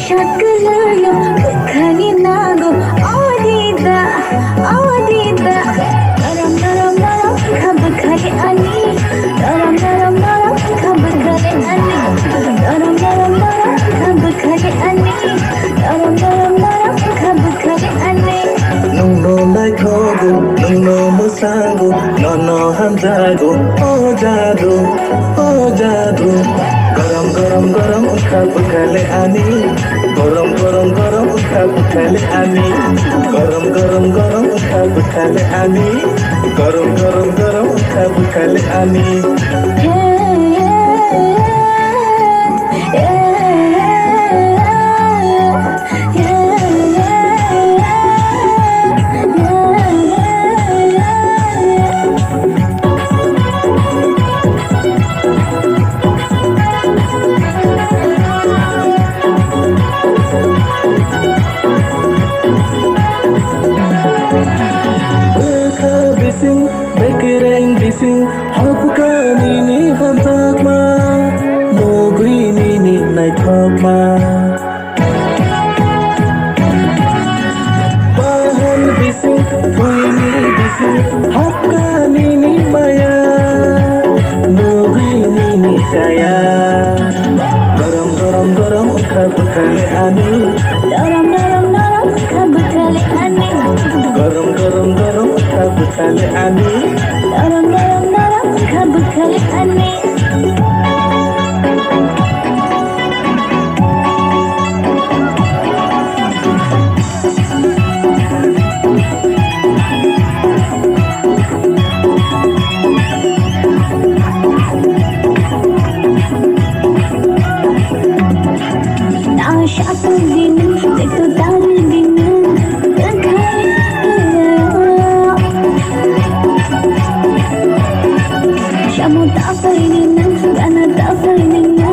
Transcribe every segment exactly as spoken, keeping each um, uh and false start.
Chakalayo, bwkhani nago, o dida, o dida. Norom, norom, norom, wngkha bwkhali ani. Norom, norom, norom, wngkha bwkhali ani. Norom, norom, norom, wngkha bwkhali ani. Norom, norom, norom, wngkha bwkhali ani. Nwngno naithogo, nwngno mwsango, nono hamjago, o jadu, o jadu. Gorom, gorom, gorom wngkha bwkhale ani. Gorom, gorom, gorom wngkha bwkhale ani. Gorom, gorom, gorom wngkha bwkhale ani. Gorom, gorom, gorom wngkha bwkhale ani. Bwkha bising, bekereng bising, hapkha nini hamjakma, nugwi nini naithokma. Bahai bising, buini bising, hapkha nini maya, nugwi nini kaya. Gorom, gorom, gorom wngkha bwkhale ani. Norom, norom, norom wngkha bwkhale ani. Gorom, gorom, gorom wngkha bwkhale ani. Norom, norom, norom wngkha bwkhale ani. Shamu tapai nina, gana tapai nina,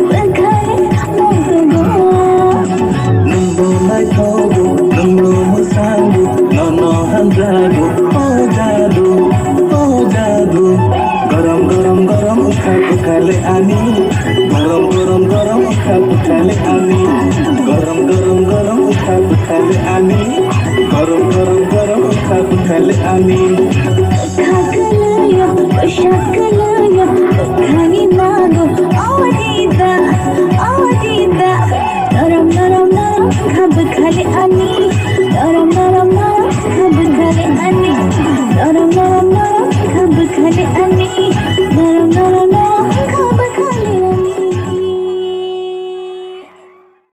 bwkhale motogo. Nwngbo naithogo, nwngno mwsango, nono hamjago, o jadu, o jadu. Gorom, gorom, gorom wngkha bwkhale ani. Gorom, gorom, gorom wngkha bwkhale ani. Gorom, gorom, gorom wngkha bwkhale ani. Gorom, gorom, gorom wngkha bwkhale ani. Kha kwlwio, bwsa kwlwio, bwkhani nago, o dida, o dida. Norom, norom, norom wngkha bwkhale ani. Norom,